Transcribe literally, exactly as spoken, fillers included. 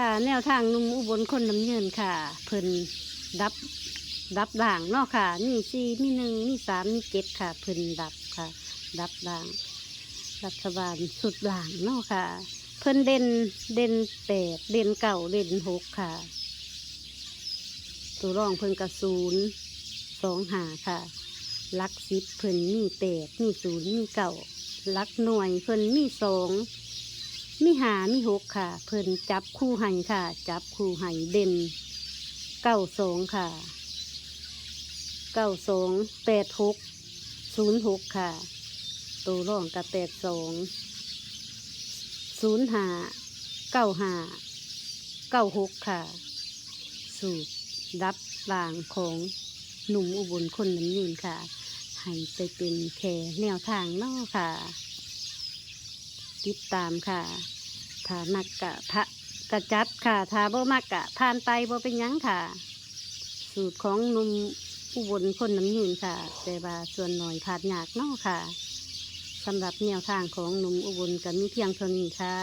ค่ะ แนวทางหนุ่มอุบลคนน้ำยืนค่ะ เพิ่นดับ ดับล่างเนาะค่ะ มีสี่ มีหนึ่ง มีสาม มีเจ็ดค่ะ เพิ่นดับค่ะ ดับล่าง รัฐบาลชุดล่างเนาะค่ะ เพิ่นเด่น เด่นแปด เด่นเก้า เด่นหกค่ะ ตัวรองเพิ่นก็ศูนย์ สอง ห้าค่ะ หลักสิบเพิ่นมีแปด มีศูนย์ มีเก้า หลักหน่วยเพิ่นมีสอง มีห้า มีหกค่ะ เพิ่นจับคู่ให้ค่ะ จับคู่ให้เด่น เก้าสองค่ะ เก้าสอง แปดหก ศูนย์หกค่ะ ตัวรองก็แปดสอง ศูนย์ห้า เก้าห้า เก้าหกค่ะ สูตรดับล่างของหนุ่มอุบลคนน้ำยืนค่ะ ให้ไปเป็นแค่แนวทางเนาะค่ะ ติดตามค่ะ ถ้ามักกะพะ กะจัดค่ะ ถ้าบ่มักกะผ่านไป บ่เป็นหยังค่ะ สูตรของหนุ่มอุบลคนน้ำยืนค่ะ แต่ว่าส่วนน้อยพลาดยากเนาะค่ะ สำหรับแนวทางของหนุ่มอุบลก็มีเพียงเท่านี้ค่ะ